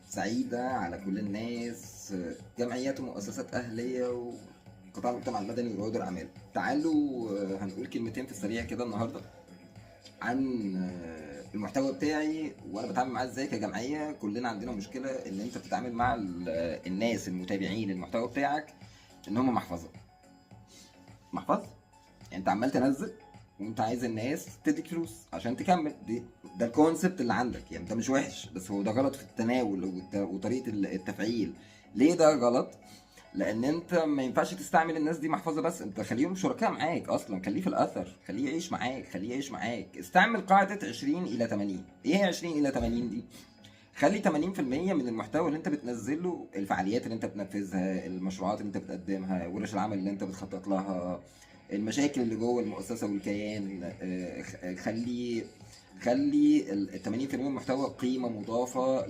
سعيدة على كل الناس، جمعيات ومؤسسات أهلية وقطاع المجتمع المدني ورواد الأعمال. تعالوا هنقول كلمتين في السريع كده النهاردة عن المحتوى بتاعي وانا بتعامل معاه ازاي كجمعية. كلنا عندنا مشكلة ان انت بتتعامل مع الناس المتابعين المحتوى بتاعك ان هم محفظة محفظة، يعني انت عمال تنزل وانت عايز الناس تديك فلوس عشان تكمل. ده ال concept اللي عندك، يعني ده مش وحش، بس هو ده غلط في التناول وطريقه التفعيل. ليه ده غلط؟ لان انت ما ينفعش تستعمل الناس دي محفظة بس، انت خليهم شركاء معاك اصلا، خليه في الاثر، خليه يعيش معاك، خليه يعيش معاك. استعمل قاعدة 20 الى 80. ايه هي 20 الى 80 دي؟ خلي 80% من المحتوى اللي انت بتنزله، الفعاليات اللي انت بتنفذها، المشروعات اللي انت بتقدمها، ورش العمل اللي انت بتخطط لها، المشاكل اللي جوه المؤسسة والكيان. خلي ال 80% من المحتوى قيمة مضافة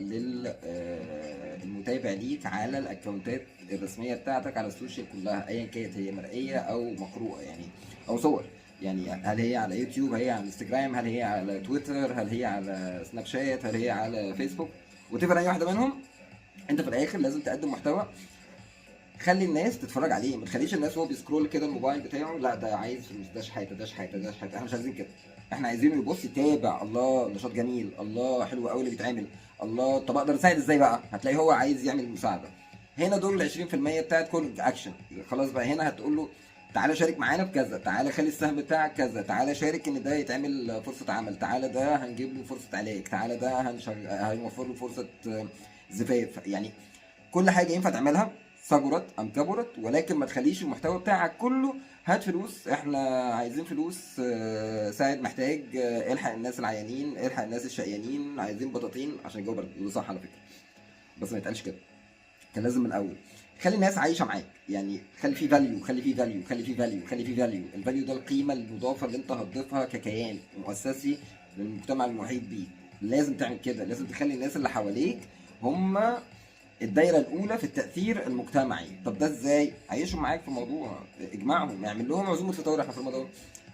للمتابع ليك على ال accountات الرسمية بتاعتك على ال social كلها، ايا كانت هي مرئية او مقروءه يعني، او صور. يعني هل هي على يوتيوب، هل هي على انستجرام، هل هي على تويتر، هل هي على سناب شات، هل هي على فيسبوك، وتفر اي واحدة منهم. انت في الاخر لازم تقدم محتوى خلي الناس تتفرج عليه، ما تخليش الناس وهو بي scroll كده الموبايل بتاعه، لا ده عايز فلوس، ده شحاته، ده شحاته، ده شحاته. احنا مش عايزين كده، احنا عايزينه يبص يتابع. الله نشاط جميل، الله حلو قوي اللي بيتعمل، الله طب اقدر اساعد ازاي بقى؟ هتلاقي هو عايز يعمل مساعدة. هنا دور ال 20% بتاعت call action. خلاص بقى هنا هتقول له تعالى شارك معانا في كذا، تعالى خلي السهم بتاعك كذا، تعالى شارك ان ده يتعمل فرصة عمل، تعالى ده هنجيب له فرصة علاج، تعالى ده هنوفر له فرصة زفاف. يعني كل حاجة ينفع تعملها صغرت ام كبرت، ولكن ما تخليش المحتوى بتاعك كله هات فلوس، احنا عايزين فلوس، ساعد محتاج، الحق الناس العيانين، الحق الناس الشقيانين، عايزين بطاطين عشان الجو برد. وده صح على فكرة، بس ما يتقالش كده، كان لازم من الاول خلي الناس عايشه معاك. يعني خلي فيه value، خلي فيه value، خلي فيه value، خلي فيه value. ال value ده القيمة المضافة اللي انت هتضيفها ككيان مؤسسي للمجتمع المحيط بيك. لازم تعمل كده، لازم تخلي الناس اللي حواليك هم الدايرة الاولى في التاثير المجتمعي. طب ده ازاي؟ عيشهم معاك في الموضوع، اجمعهم، اعمل لهم عزومة فطار. احنا في رمضان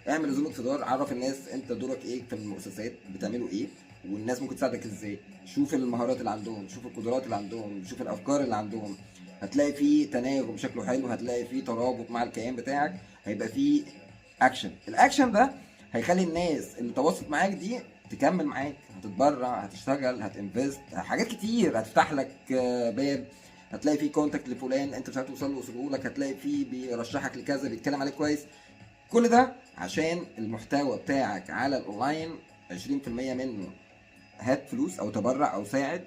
اعمل عزومة فطار، عرف الناس انت دورك ايه في المؤسسات، بتعملوا ايه، والناس ممكن تساعدك ازاي. شوف المهارات اللي عندهم، شوف القدرات اللي عندهم، شوف الافكار اللي عندهم. هتلاقي فيه تناغم شكله حلو، هتلاقي فيه ترابط مع الكيان بتاعك، هيبقى فيه action. ال action ده هيخلي الناس اللي تواصلت معاك دي تكمل معاك، هتتبرع، هتشتغل، هت invest، حاجات كتير، هتفتح لك باب. هتلاقي فيه contact لفلان انت مش عارف توصل له وصله لك، هتلاقي فيه بيرشحك لكذا، بيتكلم عليك كويس. كل ده عشان المحتوى بتاعك على الاونلاين 20% منه هات فلوس او تبرع او ساعد،